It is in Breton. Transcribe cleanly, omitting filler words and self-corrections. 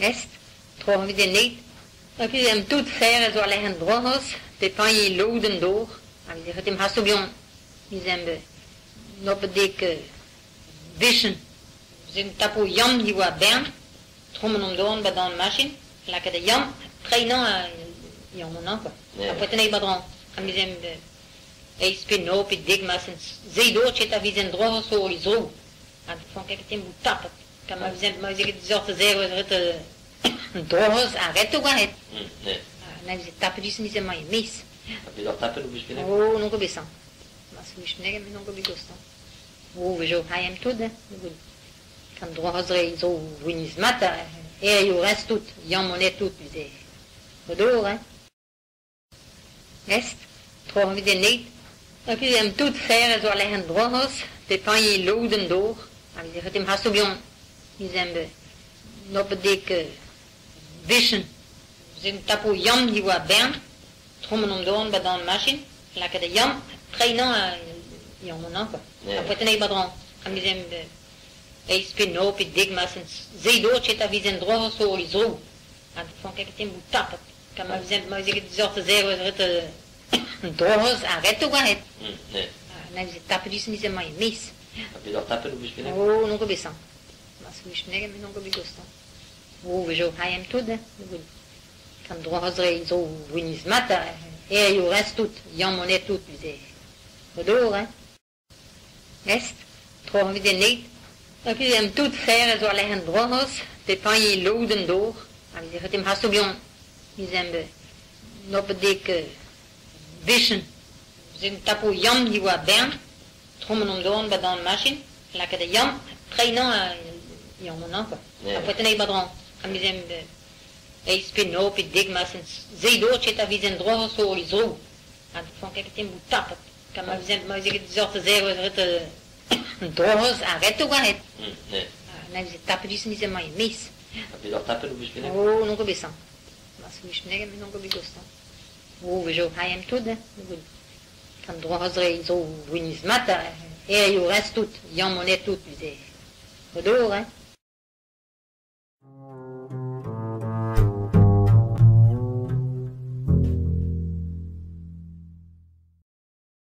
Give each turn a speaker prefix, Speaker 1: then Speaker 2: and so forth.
Speaker 1: Est, tro evit en neit. Hag em tout fer a zo lec'h an drohoz, pe pañ loden door. Hag ze het hasto bion. Mi zijn noppedek wischen. Ze tapo jam die wa bern. Trommen om doorn bij dan machine. Lakke de jam, trainen jam on quoi. A poeten ei badran. Ha mi zijn ei spin op dik mas en ze door cheta vi zijn drohoz zo i zo. Ha fon kek tem bout tapet. Kan ma zijn ma ze zorte zero het drohoz a retto gwa het.
Speaker 2: Ne.
Speaker 1: Na ze tapet is mi zijn mai mis.
Speaker 2: Ha bet ar tapen ou bich
Speaker 1: Oh, non ket besañ. Ma se wich neg, non ket bet gostañ. Oh, vejo hai em tout, eh. Kan droaz re zo winiz mat, e eo rest tout, yam on tout, ze. Odor, hein. Est, tro evit en neit. Hag em tout fer a zo lec'h an droaz, pe pañ loden door. Hag ze het em hasto bion. Mi zijn noppedek wischen. Ze tapo jam die wa bern. Trommen om doorn bij dan machine. Lakke de jam, trainen jam on quoi. A poeten ei badran. Ha mi zijn ei spin op dik mas en ze door cheta vi zijn drohoz zo i zo. Ha fon kek tem bout tapet. Kan ma zijn ma ze zorte zero het drohoz a retto gwa het.
Speaker 2: Ne.
Speaker 1: Na ze tapet is mi zijn mai mis.
Speaker 2: Ha bet ar tapen ou bich
Speaker 1: Oh, non ket besañ. Ma se wich neg, non ket bet gostañ. Oh, vejo hai em tout, eh. Kan droaz re zo winiz mat, e eo rest tout, yam on tout, ze. Odor, hein. Est, tro evit en neit. Hag em tout fer a zo lec'h an drohoz, pe pañ loden door. Hag ze het em hasto bion. Mi zijn noppedek wischen. Ze tapo jam die wa bern. Trommen om doorn bij dan machine. Lakke de jam, trainen jam on quoi. A poeten ei badran. Ha mi zijn ei spin op dik mas en ze door cheta vi zijn drohoz zo i zo. Ha fon kek tem bout tapet. Kan ma zijn ma ze zorte zero het drohoz a retto gwa het.
Speaker 2: Ne.
Speaker 1: Na ze tapet is mi zijn mai mis.
Speaker 2: Ha bet ar tapen ou bich
Speaker 1: Oh, non ket besañ. Ma se wich neg, non ket bet gostañ. Oh, vejo hai em tout, eh. Kan droaz re zo winiz mat, e eo rest tout, yam on tout, ze. Odor, hein.